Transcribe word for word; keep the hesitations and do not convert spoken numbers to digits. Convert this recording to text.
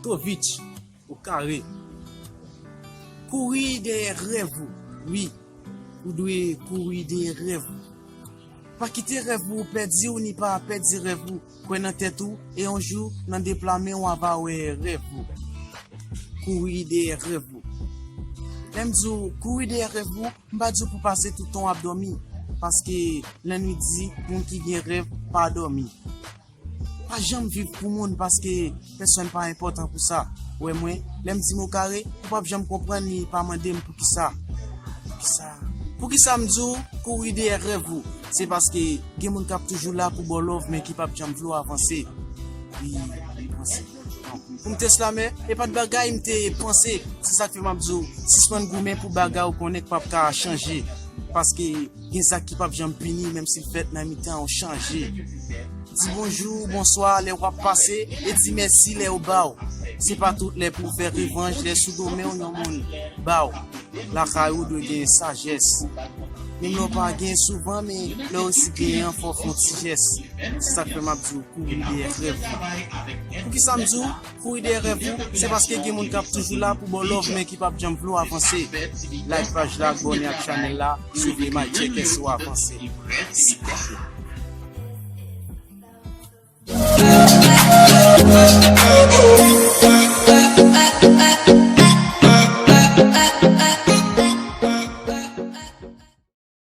Petrovich, o kare. Kouri dèyè rèv ou. Wi, ou dwe kouri dèyè rèv ou. Pa kite rèv ou pèdi w, ni pa pèdi rèv ou. Kwè nan tèt ou, e yon jou, nan de pla men w, w ava wè rèv ou. Kouri dèyè rèv ou. Lè m di w kouri dèyè rèv ou, m pa di w pou pase tout tan w ap dòmi. Paske lannwit di, moun ki gen rèv pa dòmi. Pa janm viv pou moun, paske pèsòn pa enpòtan pou sa. Ou wè mwen, lè m di mo kare, ou p ap janm konprann li, pa mande m poukisa. Poukisa? Poukisa m di w kouri dèyè rèv ou? Se paske gen moun k ap toujou la pou ba w love, men ki p ap janm vle w avanse. Wi, avanse. Pou m te slamè, e pa t bagay m te panse. Se sa k fè m ap di w, sispann goumen pou bagay ou konnen k p ap ka chanje. Paske gen zak ki p ap janm pini, menm si l fèt nan mitan w chanje. Di bonjou, bonswa lè w ap pase, e di mèsi lè yo ba w. Se pa tout lè pou w fè revanj, lè sou do men w yon moun ba w. Lakay ou dwe gen sajès. Menm lè w pa gen souvan, men lè w resi genyen an, fò w fè yon ti jès. Se sa k fè m ap di w kouri dèyè rèv ou. Poukisa m di w kouri dèyè rèv ou? Se paske gen moun k ap toujou la pou ba w love, men ki p ap janm vle w avanse. Like paj la, abòne ak chanèl la, si w vle may tcheke si w avanse.